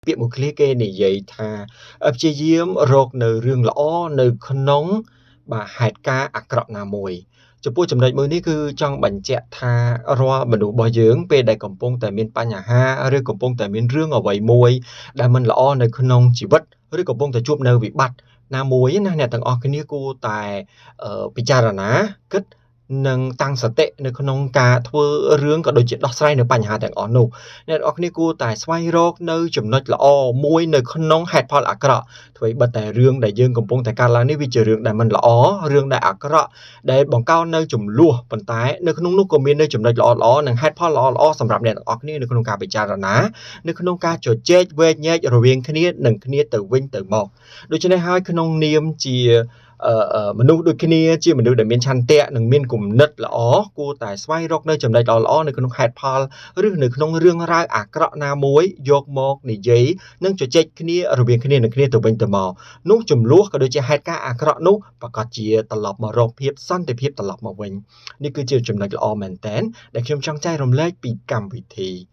ពាក្យមួយឃ្លាគេនិយាយថាព្យាយាមរកនៅរឿងល្អនៅក្នុងបាទហេតុការណ៍អាក្រក់ណាមួយចំពោះចំណុចមួយនេះគឺចង់បញ្ជាក់ថារាល់មនុស្សរបស់យើងពេលដែលកំពុងតែមានបញ្ហាឬកំពុងតែមានរឿងអ្វីមួយដែលមិនល្អនៅក្នុងជីវិតឬកំពុងតែជួបនៅវិបត្តិណាមួយណាអ្នកទាំងអស់គ្នាគួរតែពិចារណាគិតនិងតាំងសតិនៅក្នុងការធ្វើរឿងក៏ដូចជាដោះស្រាយនៅបញ្ហាទាំងអស់នោះអ្នកទាំងអស់គ្នាគួរតែស្វែងរកនៅចំណុចល្អមួយនៅក្នុងហេតុផលអាក្រក់ធ្វើឲ្យបិទតែរឿងដែលយើងកំពុងតែកើតឡើងនេះវាជារឿងដែលមិនល្អរឿងដែលអាក្រក់ដែលបង្កនៅចំនួនប៉ុន្តែនៅក្នុងនោះក៏មាននៅចំណុចល្អៗនិងហេតុផលល្អៗសម្រាប់អ្នកទាំងអស់គ្នានៅក្នុងការពិចារណានៅក្នុងការជជែកវែកញែករវាងគ្នានិងគ្នាទៅវិញទៅមកដូច្នេះហើយក្នុងនាមជាមនុស្សដូចគ្នាជាមនុស្សដែលមានឆន្ទៈនិងមានគំនិតល្អគួរតែស្វែងរកនៅចំណុចល្អៗនៅក្នុងហេតុផលឬនៅក្នុងរឿងរ៉ាវអាក្រក់ណាមួយយកមកនិយាយនិងជជែកគ្នារវាងគ្នានិងគ្នាទៅវិញទៅមកនោះចំនួនក៏ដូចជាហេតុការណ៍អាក្រក់នោះប្រកាសជាត្រឡប់មករកភាពសន្តិភាពត្រឡប់មកវិញនេះគឺជាចំណុចល្អមែនទែនដែលខ្ញុំចង់ចែករំលែកពីកម្មវិធី។